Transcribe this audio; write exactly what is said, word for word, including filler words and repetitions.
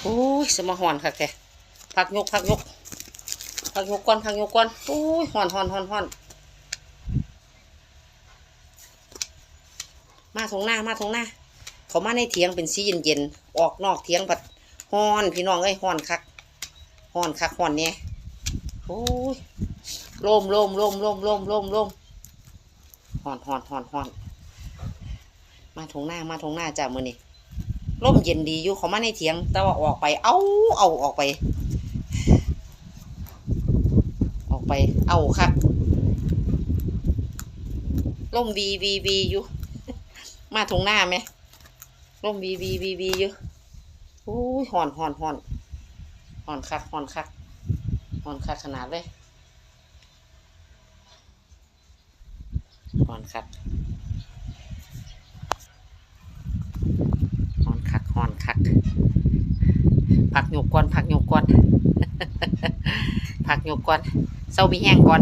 โอ้ย สมาฮ้อนคักแท้ พักยก พักยก พักยกก่อน พักยกก่อน โอ้ย ฮ้อน ฮ้อน ฮ้อน ฮ้อน มาทงหน้า มาทงหน้า เขามาในเถียงเป็นสีเย็นๆ ออกนอกเถียงผัดฮ้อน พี่น้องเอ้ย ฮ้อนคัก ฮ้อนคัก ฮ้อนแน่ โอ้ย ลม ลม ลม ลม ลม ลม ลม ฮ้อน ฮ้อน ฮ้อน ฮ้อน มาทงหน้า มาทงหน้าจ้ะมื้อนี้ ลมเย็นดีอยู่ เขามาในเถียง แต่ว่าออกไป เอา เอาออกไป ออกไป เอาคัก ลมวีวีวีอยู่ มาทงหน้าไหม ลมวีวีวีวีอยู่ โอ้ย ฮ้อน ฮ้อน ฮ้อน ฮ้อนคัก ฮ้อนคัก ฮ้อนคักขนาดเลย ฮ้อนคัก ฮ้อนคัก ฮ้อนคัก พักยกก่อน พักยกก่อน พักยกก่อน เซามีแฮงก่อน